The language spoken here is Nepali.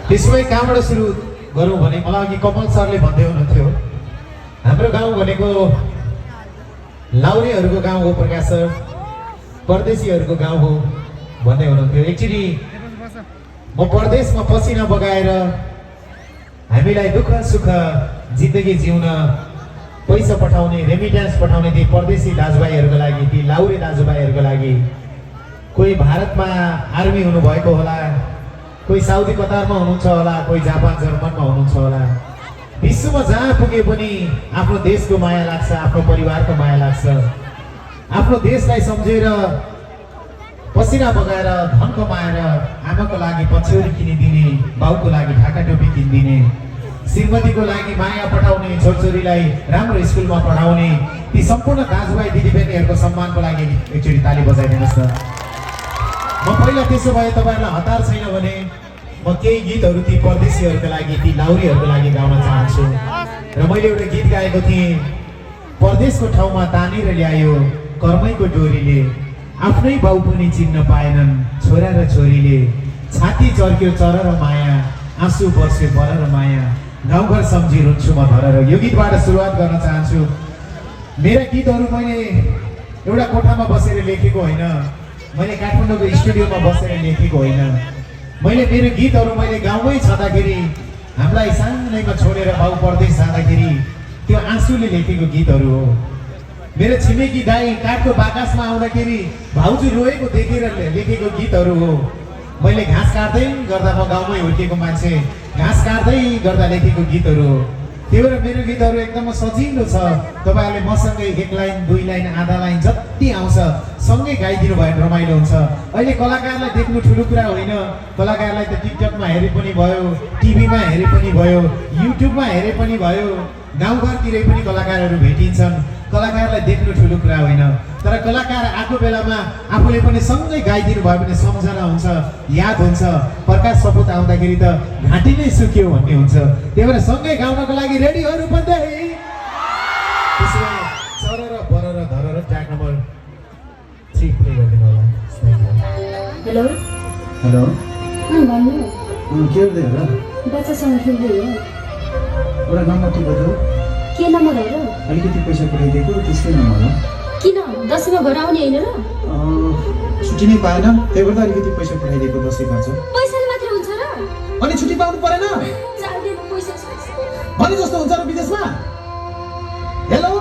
त्यसमै कहाँबाट सुरु गरौँ भने मलाई अघि कमल सरले भन्दै हुनुहुन्थ्यो हाम्रो गाउँ भनेको लाउरेहरूको गाउँ हो, प्रकाश सर परदेशीहरूको गाउँ हो भन्दै हुनुहुन्थ्यो। एक्चुअली म परदेशमा पसिना बगाएर हामीलाई दुःख सुख जिन्दगी जिउन पैसा पठाउने, रेमिट्यान्स पठाउने ती परदेशी दाजुभाइहरूको लागि, ती लाउरे दाजुभाइहरूको लागि, कोही भारतमा आर्मी हुनुभएको होला, कोही साउदी कतारमा हुनुहुन्छ होला, कोही जापान जर्मनमा हुनुहुन्छ होला, विश्वमा जहाँ पुगे पनि आफ्नो देशको माया लाग्छ, आफ्नो परिवारको माया लाग्छ। आफ्नो देशलाई सम्झेर पसिना बगाएर धन कमाएर आमाको लागि पछ्यौरी किनिदिने, बाउको लागि ढाका टोपी किनिदिने, श्रीमतीको लागि माया पठाउने, छोरछोरीलाई राम्रो स्कुलमा पढाउने ती सम्पूर्ण दाजुभाइ दिदीबहिनीहरूको सम्मानको लागि एकचोटि ताली बजाइदिनुहोस् न। म पहिला त्यसो भए तपाईँहरूलाई हतार छैन भने म केही गीतहरू ती परदेशीहरूको लागि, ती लाउरीहरूको लागि गाउन चाहन्छु। र मैले एउटा गीत गाएको थिएँ, परदेशको ठाउँमा तानेर ल्यायो कर्मैको डोरीले, आफ्नै बाउ पनि चिन्न पाएनन् छोरा र छोरीले, छाती चर्क्यो चर र माया, आँसु बर्स्यो बर र माया, गाउँघर सम्झी रुन्छु म धरेर। यो गीतबाट सुरुवात गर्न चाहन्छु। मेरा गीतहरू मैले एउटा कोठामा बसेर लेखेको होइन, मैले काठमाडौँको स्टुडियोमा बसेर लेखेको होइन। मैले मेरो गीतहरू मैले गाउँमै छँदाखेरि, हामीलाई सानैमा छोडेर बाउ परदेश जाँदाखेरि त्यो आँसुले लेखेको गीतहरू हो। मेरो छिमेकी दाई काठको बाकसमा आउँदाखेरि भाउजू रोएको देखेर लेखेको गीतहरू हो। मैले घाँस काट्दै गर्दा, म गाउँमै हुर्केको मान्छे, घाँस काट्दै गर्दा लेखेको गीतहरू हो। त्यही भएर मेरो गीतहरू एकदम सजिलो छ। तपाईँहरूले मसँगै एक लाइन, दुई लाइन, आधा लाइन जति आउँछ सँगै गाइदिनु भयो भने रमाइलो हुन्छ। अहिले कलाकारलाई देख्नु ठुलो कुरा होइन, कलाकारलाई त टिकटकमा हेरे पनि भयो, टिभीमा हेरे पनि भयो, युट्युबमा हेरे पनि भयो, गाउँघरतिरै पनि कलाकारहरू भेटिन्छन्। कलाकारलाई देख्नु ठुलो कुरा होइन, तर कलाकार आएको बेलामा आफूले पनि सँगै गाइदिनु भयो भने सम्झना हुन्छ, याद हुन्छ। प्रकाश सपुत आउँदाखेरि त घाँटी नै सुक्यो भन्ने हुन्छ। त्यही भएर सँगै गाउनको लागि रेडीहरू भन्दै त्यसो भए चर र बर र धर र ट्र्याक नम्बर 3 प्ले गरिदिनु होला। हेलो हेलो, भन्नु के गर्दै हो र? बच्चासँग खेल्दै हो। एउटा नम्बर टिप बजाऊ। के नम्बर हो र? अलिकति पैसा पठाइदिएको त्यसकै नम्बर हो। किन दसैँमा घर आउने होइन र? छुट्टी नै पाएन, त्यही भएर अलिकति पैसा पठाइदिएको दसैँ खर्च। पैसाले मात्रै हुन्छ र? अनि छुट्टी पाउनु परेन चाहिँदैन पैसा भने जस्तो हुन्छ र विदेशमा। हेलो